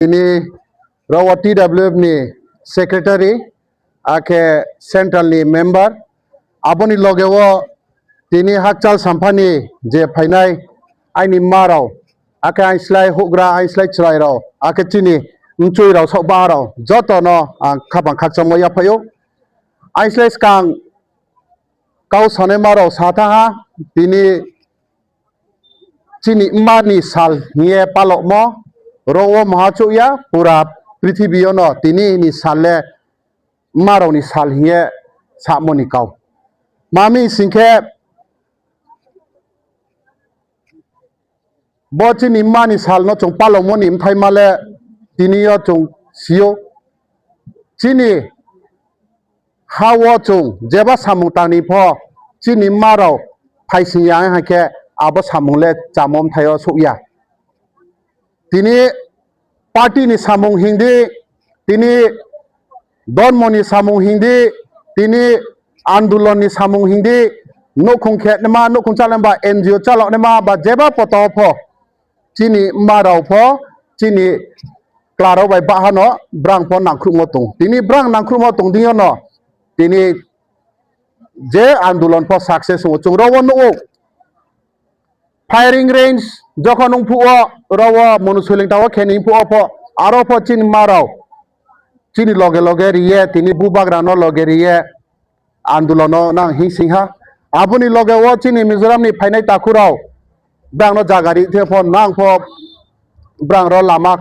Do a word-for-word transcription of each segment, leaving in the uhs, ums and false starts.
tini ro wo T W F ni secretary, akhe central ni member, abo ni loge wo tini hakchal sampha ni je phainai aini mma rao, akhe aini slái houhgra, aini slái chrai rao, akhe chini mchoi rao, saohba rao, joto no ang khaphang khakchangmo yaphai ou. Aini slái skang kau sanaima rao sa thanng ha, tini chini mma ni sal hing ye palauhmo, ro wo maha chouh ya, pura prithibi yo no tini ni sal le mma rao ni sal hing ye samo ni kau. Tma mi sing khe, bo chini mma ni sal no chung palaumo ni bthaima le tini yo chung si ou. Chini ha wo chung jeba samung tang ni pho, chini mma rao phaising ya ha khe, abo samung le chámo bthai yo souh ya. Tini party ni samung hing di, tini dormo ni samung hing di, tini andolon ni samung hing di, nouhkhong khe naima, nouhkhong chálai ba N G O chálai naima ba jeba poto pho, chini mma rao pho, chini kla rao bai baha no brang pho nangkhruhmo tong. Tini brang nangkhruhmo tong dei yo no, tini je andolon pho success ong ou. Chung ro wo nuh ou, firing range jokhon ong phuh wo, ro wo Monu Soilingta wo khe ni phuh wo pho, aro pho chini mma rao chini loge loge ri ye, tini bubagra no loge ri ye, andolon no nang hing sing ha. Abo ni loge wo chini Mizoram ni phainai takhu rao, brang no zaga ri the pho, nang pho brang ro lama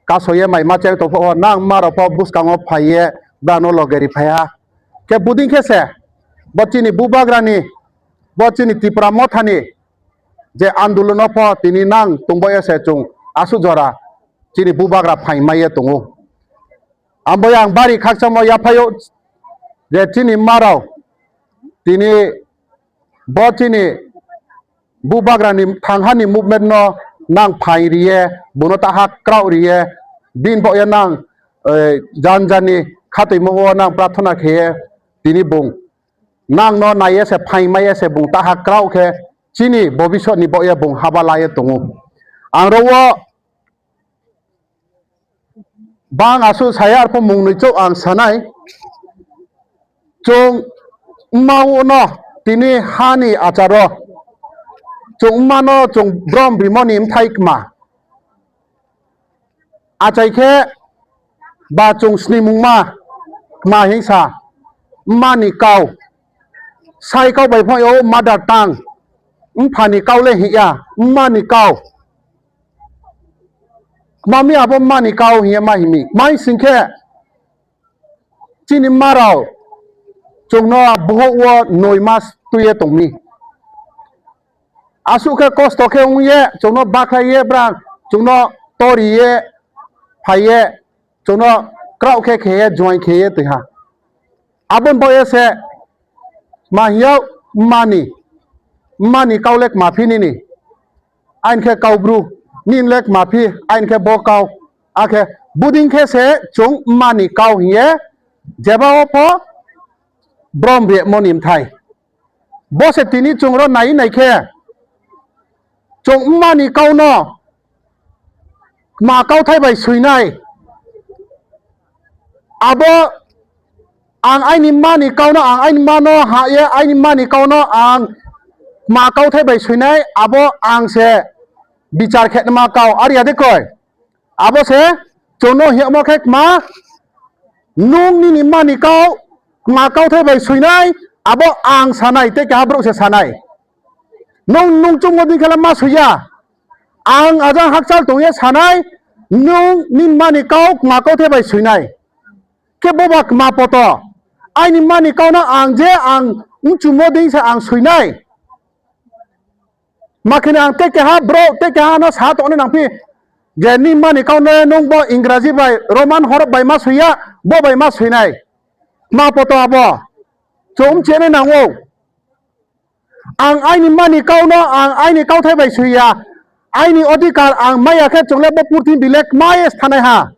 kaso ye maima cheng tong pho, nang mma rao pho buskang wo phai ye brang no loge ri phai ha. Khe bodei khe se, bo chini bubagra ni, bo chini Tipra Motha ni je andolon no pho tini nang tongbo ye se chung asuh jora chini bubagra phaing mai ye tong ou. Abo yang bari khakchangmo yaphai ou je chini mma rao tini bo chini bubagra ni thangha ni movement no nang phaing ri ye, bung no taha kraoh ri ye, bini baoh ye nang, eh, jan jan ni khatoimo wo nang prathona khe ye, tini bung nang no nai ye se phaing mai ye se bung taha kraoh khe chini bobisot ni baoh ye bung haba la ye tong ou. Ang ro wo bang asuh sa ya, arphuh mung noi chouh ang sa nai. Chung mma wo no tini ha ni achar wo, chung mma no chung brom rimo ni bthai kma. Achai khe ba chung snimungma kma hing sa, mma ni kau. Sai kau bai pho yo mother tongue. Mpha ni kau le hing ya, mma ni kau. Tma mi abo mma ni kau hing ye ma hing mi? Tma hing sing khe, chini mma rao chung no bohouh wo noi mas tui ye tong mi. Asuh khe kosto khe ong ye, chung no bakhlai ye brang, chung no tori ye, phai ye, chung no kraoh khe khe ye, juaing khe ye tui ha. Abo ni baoh ye se ma hing yag, mma ni, mma ni kau le kma phi nini, aini khe kau bru, nini le kma phi, aini khe bo kau. Akhe bodei khe se chung mma ni kau hing ye, jeba wo pho brom rimo ni bthai. Bo se tini chung ro nai nai khe, chung mma ni kau no kma kauthai bai soi nai. Abo ang aini mma ni kau no, ang aini mma no ha ye, aini mma ni kau no ang kma kauthai bai soi nai, abo ang se bichar khe naima kau, are ya de kroi? Abo se chung no hingmo khe kma, nung nini mma ni kau kma kauthai bai soi nai, abo ang sa nai, tei keha brouh se sa nai. Nung, nung choungmo dei khe le ma soi ya. Ang ajang hakchal tong ye sa nai, nung nini mma ni kau kma kauthai bai soi nai. Khe bo ba kma poto, aini mma ni kau no ang je ang mchumo dei se ang soi nai. Ma khe ni ang tei keha brouh, tei keha no sa tongnai nangphi, je nini mma ni kau no nung bo Ingraji bai, Roman horop bai ma soi ya, bo bai ma soi nai. Kma poto abo. Chung mchi nai nang ou. Ang aini mma ni kau no ang aini kauthai bai soi ya, aini odhikar ang mai ya khe chung le bo purthimbi le kma ye sthanai ha.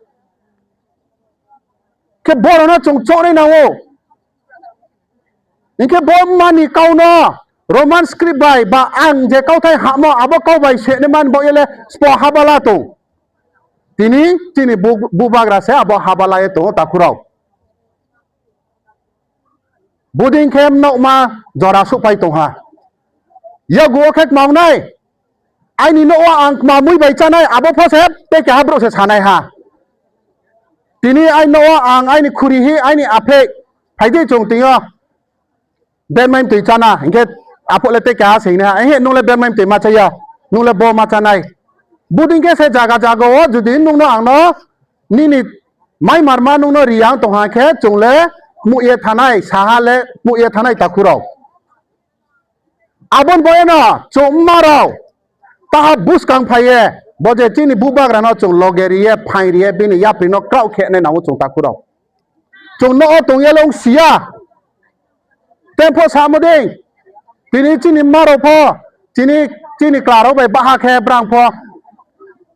Khe boro no chung choungnai nang ou. Hing khe bo mma ni kau no Roman script bai ba ang je kauthai hamo abo kau bai soi nai man baoh ye le spo haba la tong. Tini chini bu-, bubagra se abo haba la ye tong ou takhu rao. Bodei khe mnokma jora souhpai tong ha. Yakgu wo khe kma ong nai, aini nouh wo ang kma mui bai chánai, abo pho se tei keha brouh se sanai ha. Tini aini nouh wo ang aini khuri hi, aini apheh, phai di chung tini yo bermai mtoi chána, hing khe aphuh le tei keha se hing nai ha, ehe, nung le bermai mtoi ma chá ya, nung le bo ma chánai. Bodei khe se zaga zaga wo judi nung no ang no nini maimarma nung no ri ya ong tong ha khe, chung le kmuh ye thanai, saha le kmuh ye thanai takhu rao. Abo ni bo ye no chung mma rao taha buskang phai ye, bo je chini bubagra no chung loge ri ye, phaing ri ye, bini yapri no kraoh khe nai nang ou chung takhu rao. Chung nouh wo tong ye le ongsi ya. Tei pho samo dei, tini chini mma rao pho, chini, chini kla rao bai baha khe brang pho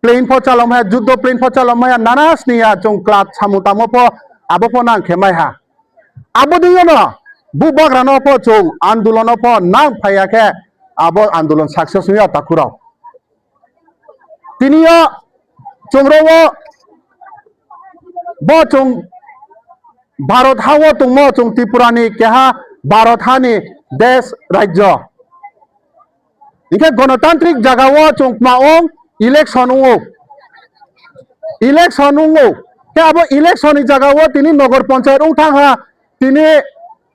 plane pho chálamo ya, juddo plane pho chálamo ya, nana sning ya, chung kla samung tangmo pho, abo pho nang khe mai ha. Abo dei yo no, bubagra no pho chung andolon no pho nang phai ya khe, abo andolon success ong ya takhu rao. Tini yo chung rao wo, bo chung Bharot ha wo tongmo chung Tripura ni keha Bharot ha ni desh rajyo. Hing khe gonotantrik zaga wo chung kma ong, election ong ou. Election ong ou. Khe abo election ni zaga wo tini nogor panchayat ong thanng ha, tini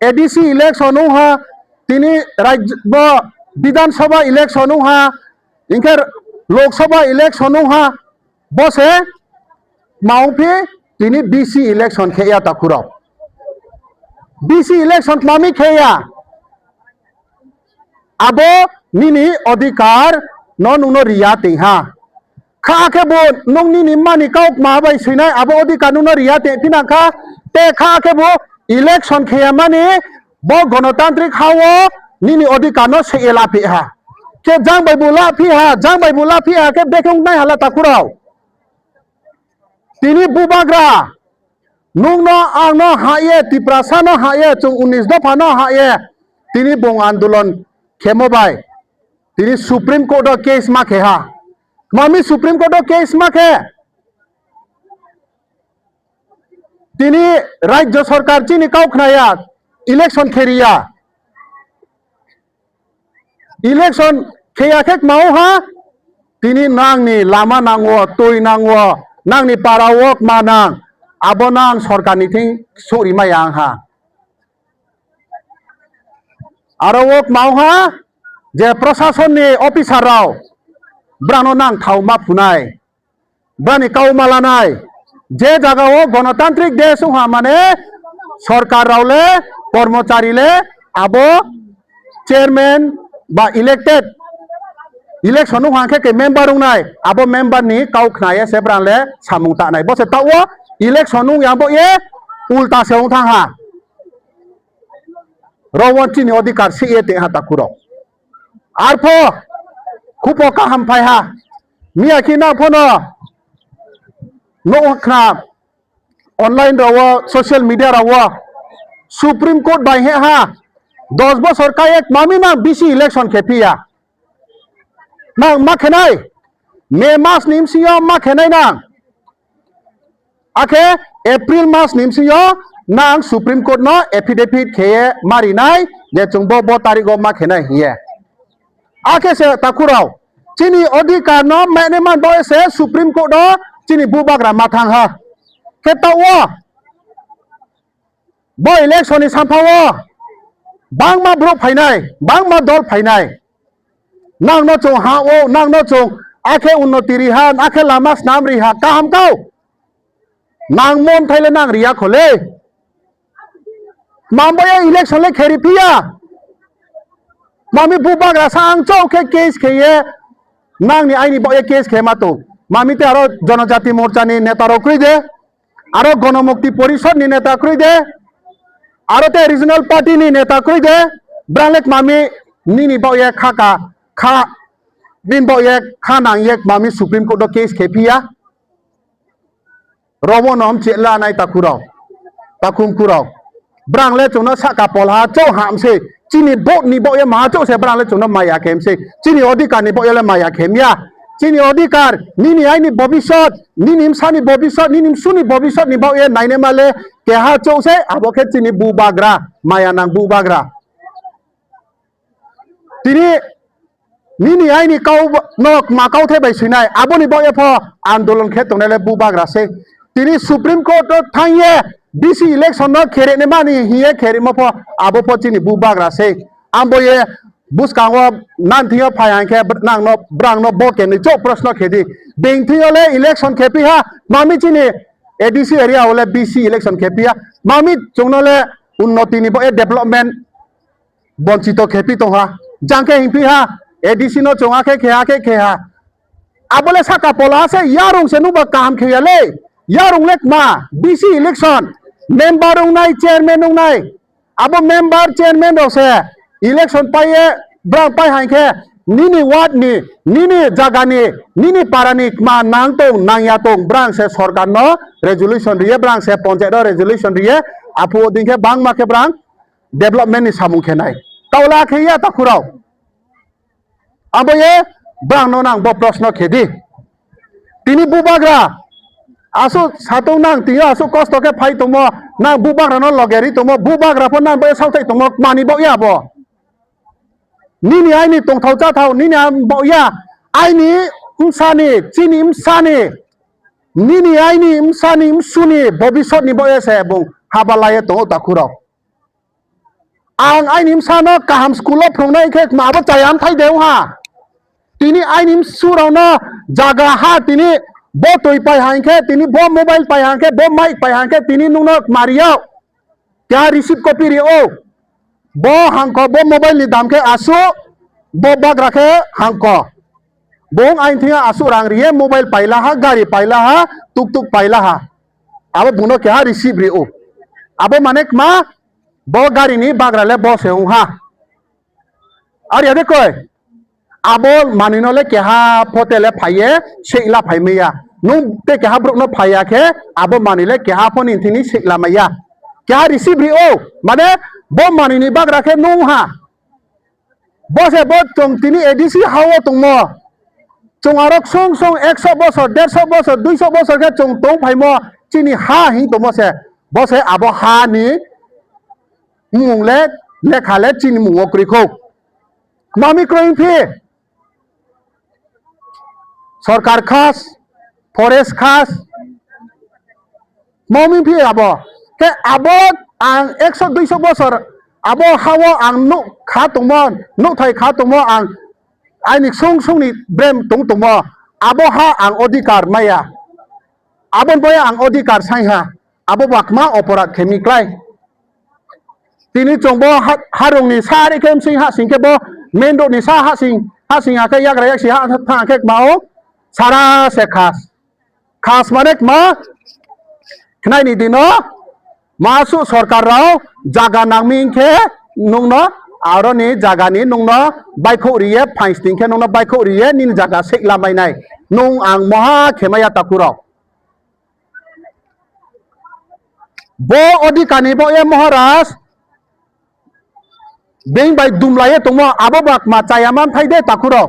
A D C election ong ha, tini rajyo, bo Bidhan Sabha election ong ha, hing khe Lok Sabha election ong ha, bo se kma ongphi, tini V C election khe ya takhu rao. V C election kma mi khe ya? Abo nini odhikar no nung no ri ya tong ha. Kha khebu nung nini mma ni kau kma bai soinai, abo odhikar nung no ri ya tong phi nang kha, te kha khebu election khe ya mani, bo gonotantrik ha wo nini odhikar no se ye la phi ha. Khe jang bai bu la phi ha, jang bai bu la phi ha khe bekhe ong nai ha la takhu rao. Tini bubagra, nung no ang no hah ye, Tiprasa no hah ye, chung unis dopha no hah ye, tini bung andolon khemo bai, tini Supreme Court wo case ma khe ha. Kma mi Supreme Court wo case ma khe? Tini rajyo sorkar chini kau khna ya, election khe ri ya. Election khe ya khe kma ong ha, tini nang ni lama nang wo, tui nang wo, nang ni para wo kma nang, abo nang sorkar ni thing souhri mai ya ong ha. Aro wo kma ong ha, je prosason ni officer rao, brang no nang thao ma phu nai. Brang ni kau ma la nai. Je zaga wo gonotantrik desh ong ha mane, sorkar rao le, kormochari le, abo chairman ba elected, election ong ha khe khe member ong nai, abo member ni kau khna ye se brang le samung ta nai. Bo se taoh wo election ong ya bo ye ulta se ong thanng ha. Ro wo chini odhikar se ye tong ha takhu rao. Arpho, khupho kaham phai ha. Miya khe nang pho no nuh khna online rao wo, social media rao wo, Supreme Court bai heh ha, dos bosor ka ye kma mi nang V C election khe phi ya. Nang ma khe nai, May mas ni bsing yo ma khe nai nang. Akhe April mas ni bsing yo nang Supreme Court no affidavit khe ye ma ri nai, je chung bo, bo tarik wo ma khe nai hing ye. Akhe se takhu rao, chini odhikar no mainai man bo se Supreme Court wo chini bubagra ma thanng ha. Khe taoh wo, bo election ni sampha wo, bangma brouh phai nai, bangma dol phai nai. Nang no chung ha ou, nang no chung akhe unnoti ri ha, akhe lama snam ri ha, kaham kau. Nang monthai le nang ri ya kho le. Kma mi baoh ye election le khe ri phi ya. Kma mi bubagra sa ang chouh khe case khe ye, nang ni aini baoh ye case khe ma tong. Kma mi te aro Jonojati Morcha ni neta rao kroi de, aro Gonomukti Porishod ni neta kroi de, aro te regional party ni neta kroi de, brang le kma mi nini baoh ye kha ka, kha, bini baoh ye kha nang ye kma mi Supreme Court wo case khe phi ya. Ro wo no mchih la nai takhu rao, takhu mkhu rao. Brang le chung no sahka polha chouh ha mi sei, chini vote ni baoh ye maha chouh se brang le chung no maya khe mi sei, chini odhikar ni baoh ye le maya khe mi ya. chini odhikar, nini aini bobisot, nini bsa ni bobisot, nini bsu ni bobisot ni baoh ye nainaima le keha chouh sei, abo khe chini bubagra, maya nang bubagra. Tini nini aini kau no kma kauthai bai soinai, abo ni baoh ye pho andolon khe tongnai le bubagra sei. Tini Supreme Court wo thanng ye B C election no kherinaima ni hing ye kherimo pho, abo pho chini bubagra sei. Abo ye buskang wo nang thing yo phai hang khe br-, nang no, brang no bo kenoi chouh prosno khe di. Being thing yo le election khe phi ha, mami chini A D C area wo le B C election khe phi ha. Mami chung no le unnoti ni baoh ye development bonchito khe phi tong ha. Jang khe hing phi ha, A D C no chung akhe khe ha, akhe khe ha. Abo le sahka pola se, yarung se nungba kaham khe ya le. Yarung le kma, B C election, member ong nai, chairman ong nai. Abo member, chairman rao se election pai ye, brang pai hang khe, nini ward ni, nini zaga ni, nini para ni kma nang tong, nang ya tong, brang se sorkar no resolution ri ye, brang se ponchayat no resolution ri ye, aphuh wo dei khe bangma khe brang development ni samung khe nai. Taoh le akhe ya takhu rao. Abo ye brang no nang bo prosno khe di. Tini bubagra, asuh satung nang tini yo asuh kosto khe phai tongmo, nang bubagra no loge ri tongmo, bubagra pho nang bo ye saothai tongmo, kma ni baoh ya bo. Nini aini tongthao cháthao, nini ang baoh ya, aini bsa ni, chini bsa ni, nini aini bsa ni, bsu ni, bobisot ni baoh ye se bung haba la ye tong ou takhu rao. Ang aini bsa no kaham school wo phrungnai khe kma abo chaya mthai de ong ha. Tini aini bsu rao no zaga ha tini bo toi pai hang khe, tini bo mobile pai hang khe, bo mic pai hang khe, tini nung no kma ri yag. Keha receipt copy ri ou. Bo hangko, bo mobile ni dam khe asuh, bo bagra khe hangko. Bung aini thing yo asuh rang ri ye mobile paila ha, gari paila ha, tuktuk paila ha. Abo bung no keha receipt ri ou. Abo mane kma, bo gari ni bagra le bo se ong ha. Are ya de koi? Abo manoi no le keha pho te le phai ye, seihla phai mai ya. Nung te keha brouh no phai ya khe, abo manoi le keha pho ni thing ni seihla mai ya. Keha receipt ri ou, mane bo manoi ni bagra khe nung ha. Bo se bo chung tini A D C ha wo tongmo. Chung aro ksung ksung ekso bosor, derso bosor, duiso bosor khe chung tongphaimo chini ha hing tongmo se. Bo se abo ha ni mmung le, lekha le chini mmung wo kroi khou. Kma mi kroi phi? Sorkar khas, forest khas, kma mi phi abo. Khe abo ang ekso duiso bosor abo ha wo ang nuh kha tongmo, nuhthai kha tongmo ang aini ksung ksung ni brem tong tongmo. Abo ha ang odhikar mai ya. Abo ni bo ye ang odhikar saing ha. Abo ba kma oporadh khe mi klái. Tini chung bo ha-, harong ni sa ri khe bsing hahsing khe bo main road ni sa hahsing, hahsing ha khe yagra yaksi ha thanng khe kma ou sara se khas. Khas mane kma khnai ni di no ma suh sorkar rao zaga nang mi hing khe nung no aro ni zaga ni nung no baikhouh ri ye, phaing sning khe nung no baikhouh ri ye, nini zaga seihla mai nai. Nung ang moha khe mai ya takhu rao. Bo odhikar ni baoh ye Maharaj being bai dumlai ye tongmo, abo ba kma chaya ma mthai de takhu rao.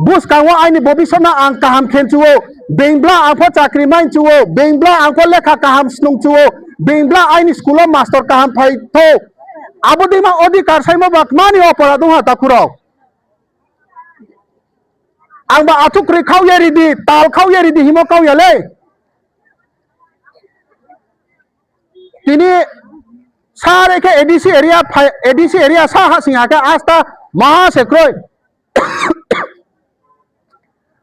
Buskang wo aini bobisot no ang kaham khe mchu ou, being bla ang pho chakri mai mchu ou, being bla ang pho lekha kaham snung mchu ou, being bla aini school wo master kaham phai thou. Abo deima odhikar saimo ba kma ni oporadh ong ha takhu rao. Ang ba athukroi khau ye ri di, tal khau ye ri di hingmo kau ya lei. Tini sare khe A D C area phai, A D C area sa hahsing ha khe asta maha se kroi.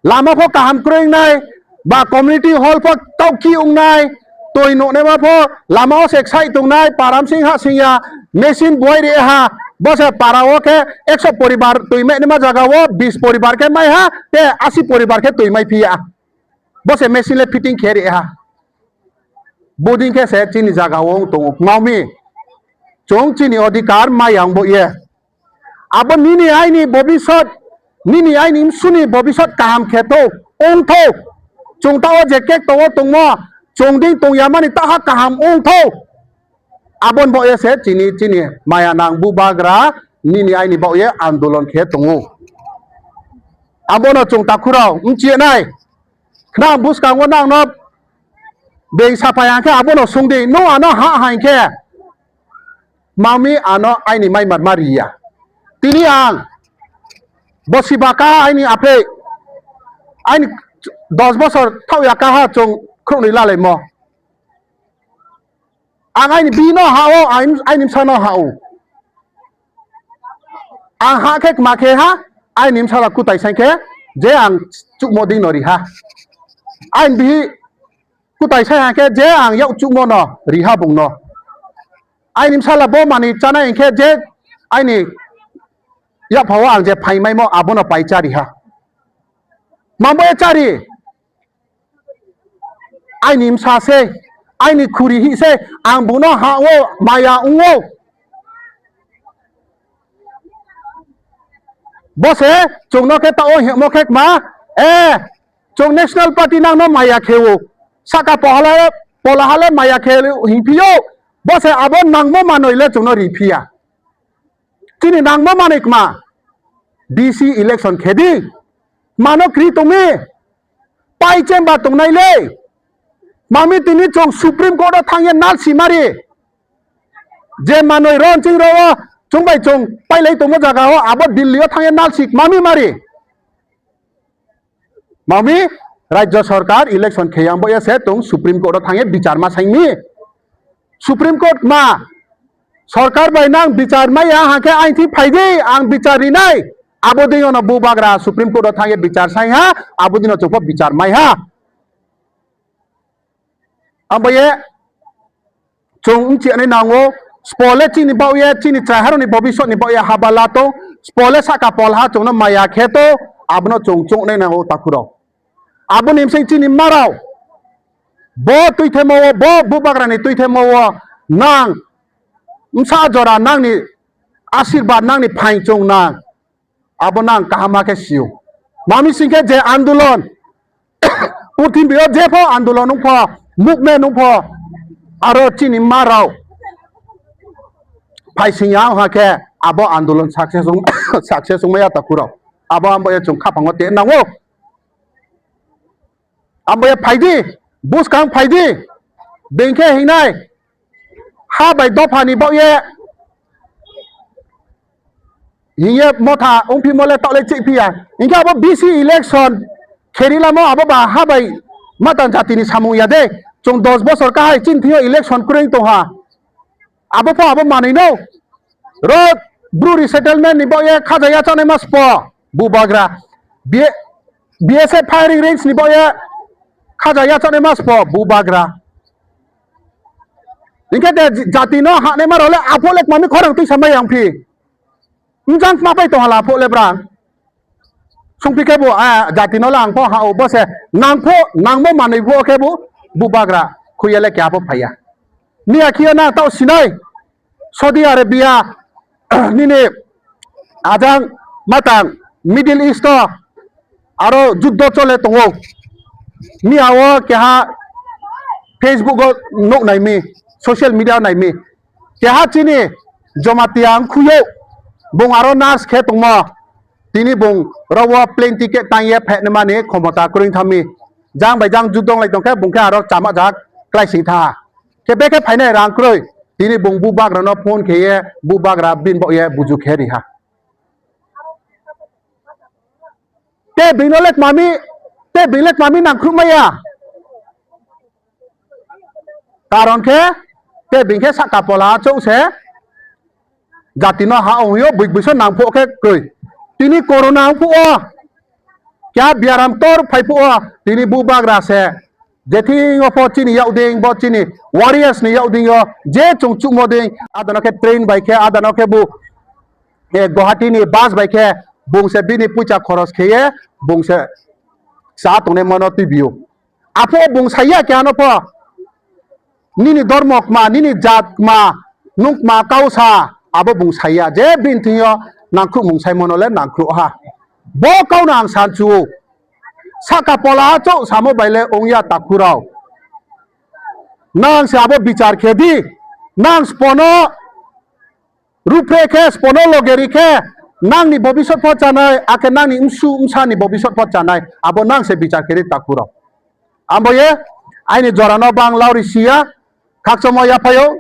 Lama pho kaham kroi ong nai, ba community hall pho taohki ong nai, toi nuhnaima pho lama wo se ksaih tong nai, para bsing hahsing ya, machine buai ri ha, bo se para wo khe ekso poribar toi mainaima zaga wo bis poribar khe mai ha, te asi poribar khe toi mai phi ya. Bo se machine le fitting khe ri ha. Bodei khe se chini zaga wo ong tong ou kma mi. Chung chini odhikar mai ya ong bo ye. Abo nini aini bobisot, nini aini bsu ni bobisot kaham khe thou, ong thou. Chung taoh wo je kekto wo tongmo, chung dei tong ya mani taha kaham ong thou. Abo ni baoh ye se chini, chini maya nang bubagra, nini aini baoh ye andolon khe tong ou. Abo no chung takhu rao mchi ye nai. Nang buskang wo nang no being saphai hing khe abo no sung di, nung ano ha hing khe, mami ano aini maimarma ri ya. Tini ang bosiba kaha aini aphe, aini dos bosor thaoh ya kaha chung khrouhnoi lalaimo. Ang aini bihih no ha ou, aini bsa no ha ou. Ang ha khe kma khe ha, aini bsala kutai saing khe, je ang chuhmo dei no ri ha. Aini bihih kutai saing ha khe, je ang yak chuhmo no ri ha bung no. Aini bsala bo manoi chánai hing khe, je aini yakpha wo ang je phaingmaimo abo no pai chári ha. Tma bo ye chári? Aini bsa se, aini khuri hih se, ang bung no ha ou, maya ong ou. Bo se chung no khe taoh wo hingmo khe kma, e, chung National Party nang no maya khe ou, sahka pola ha le maya khe hingphi ou, bo se abo nangmo manoi le chung no riphi ya. Chini nangmo manoi kma, VC election khe di, mano kri tong mi, pai chemba tongnai le, mami tini chung Supreme Court wo thanng ye nalsi mari. Je manoi ron ching ro wo, chung bai chung pailai tongmo zaga wo, abo Delhi wo thanng ye nalsi mami mari. Mami, rajyo sorkar election khe yang bo ye se chung Supreme Court wo thanng ye bichar ma saing mi. Supreme Court ma, sorkar bai nang bichar mai ya hing khe aini thing phai di, ang bichar ri nai. Abo dei yo no bubagra Supreme Court wo thanng ye bichar saing ha, abo dei no chung pho bichar mai ha. Abo ye chung mchi nai nang ou, spo le chini baoh ye, chini chrai ha rao ni bobisot ni baoh ye haba la tong, spo le sahka pola ha chung no maya khe tong, abo no chung choung nai nang ou takhu rao. Abo ni bsing chini mma rao, bo tuithemo wo, bo bubagra ni tuithemo wo, nang bsa jora nang ni asirbad, nang ni phaing chung nang, abo nang kaham khe si ou. Mami sing khe je andolon, purthimbi yo je pho andolon ong pho, movement ong pho, aro chini mma rao phaising ya ong ha khe, abo andolon success ong, success ongmai ya takhu rao. Abo abo ye chung khaphang wo te nang ou. Abo ye phai di, buskang phai di, being khe hing nai, ha bai dopha ni baoh ye, hing ye motha ongphimo le taoh le chihphi ya. Hing khe abo VC election khe ri lamo abo ba ha bai matang jati ni samung ya de. Chung dos bosor kahai chini thing yo election kroi tong ha. Abo pho abo manoi no. Ro Bru resettlement ni baoh ye khaja ya chánaima spo, bubagra. B-, BSF firing range ni baoh ye khaja ya chánaima spo, bubagra. Hing khe de jati no hahnaima rao le aphuh le kmami khorang tuisa mai yang phi. Mjang kma pai tong ha la aphuh le brang. Sungphi khebu, a, jati no le ang pho ha ou, bo se nang pho, nangmo manoi pho khebu, bubagra khui ye le keha pho phai ya. Miya khe yo nang taoh sinai, Saudi Arabia, nini ajang matang Middle East o aro juddo chole tong ou. Miya wo keha Facebook o nouh nai mi, social media nai mi. Keha chini Jomatia ongkhui ou, bung aro nurse khe tongmo. Tini bung ro wo plane ticket tang ye phainaima ni khomota kroi thanng mi. Jang bai jang juddo onglai tong khe bung khe aro chama ja kláising thanng ha. Khe bekhe phainai rang kroi. Tini bung bubagra no phone khe ye, bubagra bini baoh ye buju khe ri ha. Te being no le kmami, te being le kmami nangkhruhmai ya. Karon khe, te being khe sahka pola achouh se, jati no ha ong yo boi boiso nang phuh khe kroi. Tini corona ong phuh wo, keha biaram ktor phai phuh wo, tini bubagra se, je thing yo pho chini yak dei, bo chini warriors ni yak dei yo, je chung chuhmo dei, ada no khe train bai khe, ada no khe bu, Guwahati ni bus bai khe, bung se bini poicha khoros khe ye, bung se chá tongnaimo no tuibi ou. Aphuh wo bung sa ya keha no pho, nini dormo kma, nini jat kma, nung kma kau sa, abo bung sa ya. Je bini thing yo nangkhruhmung saimo no le nangkhruh ha. Bo kau no ang sanchu ou. Sahka pola achouh samo bai le ong ya takhu rao. Nang se abo bichar khe di. Nang spo no ruhphreh khe, spo no logeri khe, Nang ni bobisot pho chánai, akhe nang ni bsuh bsa ni bobisot pho chánai, abo nang se bichar khe di takhu rao. Abo ye, aini jora no bang lauri si ya, khakchangmo yaphai ou,